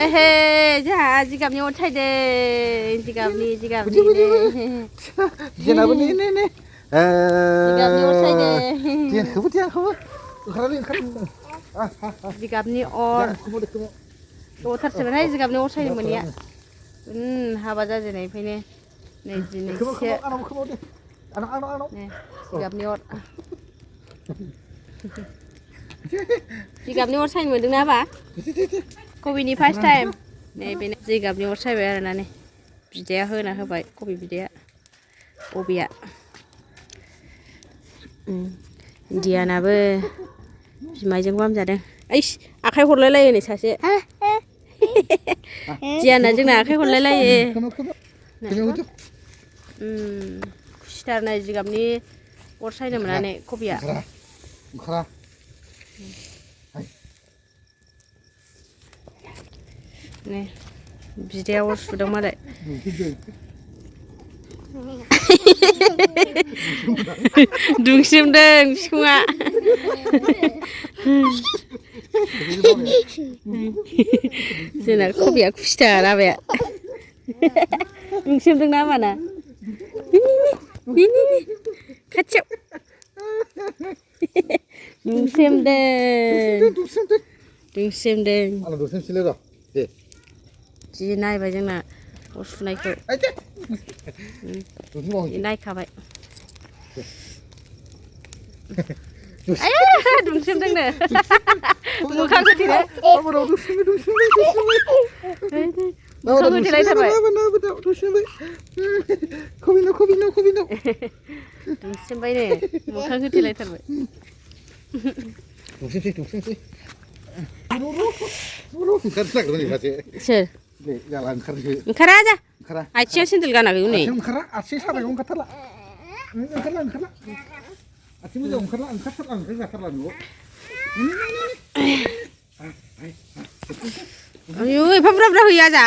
Hei, jah, jikapnya otai deh, jikapnya. Jangan apa ni. Jikapnya otai deh. Jangan. Jikapnya or. Otar sebenarnya jikapnya otai nih mania. Haba aja nih, ini. Nih, nih. Nih, jikapnya or. Jikapnya otai nih mending apa? Kopiनि first time. Nih, ini jikapnya otai bayar nane. Biaya होना होबाय कबि बिदैया कबिया दियानाबो बिमाइजों हामजादों ओइस आखाइ हरलाय लायो नै सासे दियाना जोंना आखाइ हरलाय लायो खुसिथारनाय जिगाबनि अर सायनो मोननानै कबिया नै बिदैया अर सुदों मालाय दुंसिमदों सिखुङा जोंना कबिया खुसिथार आबाया दुंसिमदों ना माना खाथियाव दुंसिमदों जि नायबाय जोंना अर सुनायखौ नायखाबाय आया दुंसिमदोंनो मोखां होथेलाय होथेलायथारबाय दुंसिमबायनो मोखां होथेलायथारबाय सोर ओंखारा आजा आथिङा सेन्देल गानाखै हनै आथिं साबायखौ ओंखारथारला आथिं मोजां ओंखारथारला ओंख्रि जाथारला न'आव आयु एफा बुरजा बुरजा होयो आजा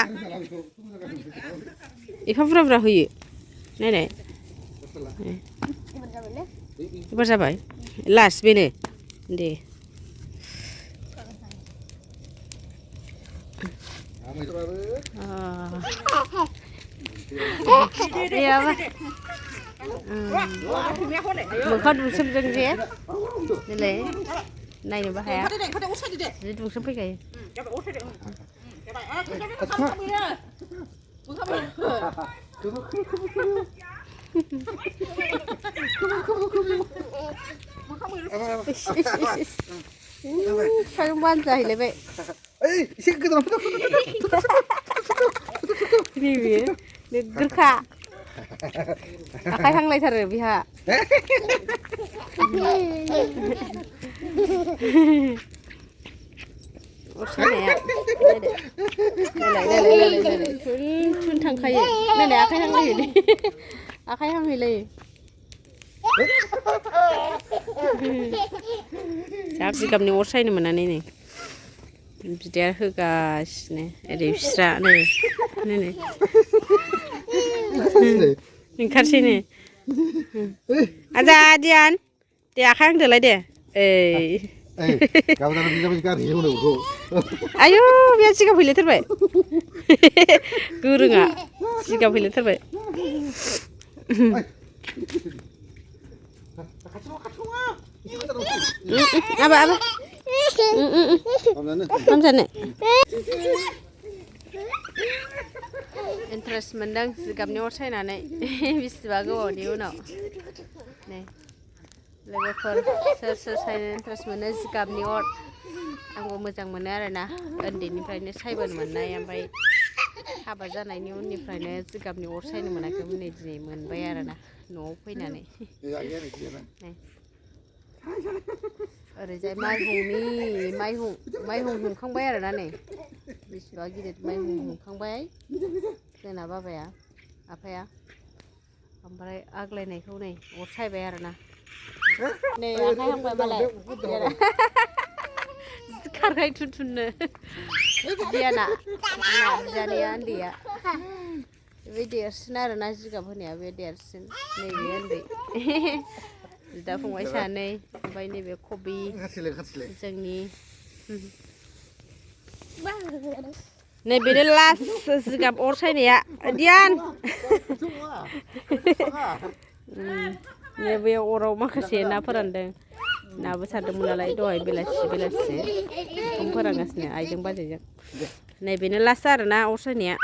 एफा बुरजा बुरजा होयो नायनाय एबार जाबाय लास्ट बेनो दे मोखां दुंसोमदों जे देलाय नायनोबो हाया जि दुंसोमफैखायो सायं बानजाहैलायबाय एसे गोजानाव नैबे गोरखा आखाइ हांलायथारो बिहा अर सायनाया नायलाय थुन थांखायो नायलाय आखाइ हांलायो आखाइ हांहैलायो जा जिगाबनि अर सायनो मोननानै नै बिदाया होगासिनो ओरै बिस्रा नै ओंखारसै नै आजा दियान दे आखाइ हांदोलाय दे आयु बिहा जिगाब हैलायथारबाय गोरोङा जिगाब हैलायथारबाय आबा हामजानो इन्टारेस्ट मोनदों जिगाबनि अर सायनानै बिसिबा गोबावनि उनाव नै लोगोफोर सोर सायनो इन्टारेस्ट मोनो जिगाबनि अर आंबो मोजां मोनो आरोना उन्दैनिफ्रायनो सायबोनो मोननाय ओमफ्राय हाबा जानायनि उननिफ्रायनो जिगाबनि अर सायनो मोनाखैमोन नै दिनै मोनबाय आरोना न'आव फैनानै ओरैजाय माइहुं हुंखांबाय आरोना नै बेसेबा गिदिर माइहुं हुंखांबाय जोंना बाबाया आफाया ओमफ्राय आग्लायनायखौ नै अर सायबाय आरोना नै आखाइ हांबाय मालाय खारखाय थुननो दियाना बिदानिया उन्दैया बे देरसिन आरोना जिगाब होनाया बे देरसिन नैबे उन्दै बिदा फंबाय सानै ओमफ्राय नैबे कबि जोंनि नै बेनो लास्ट जिगाब अर सायनाया दियान नै बे अराव माखासे ना फोरानदों नाबो सारदोंमोन नालाय दहाय बेलासि ओंखाम फोरानगासिनो आइजों बाजैजों नै बेनो लास्ट आरोना अर सायनाया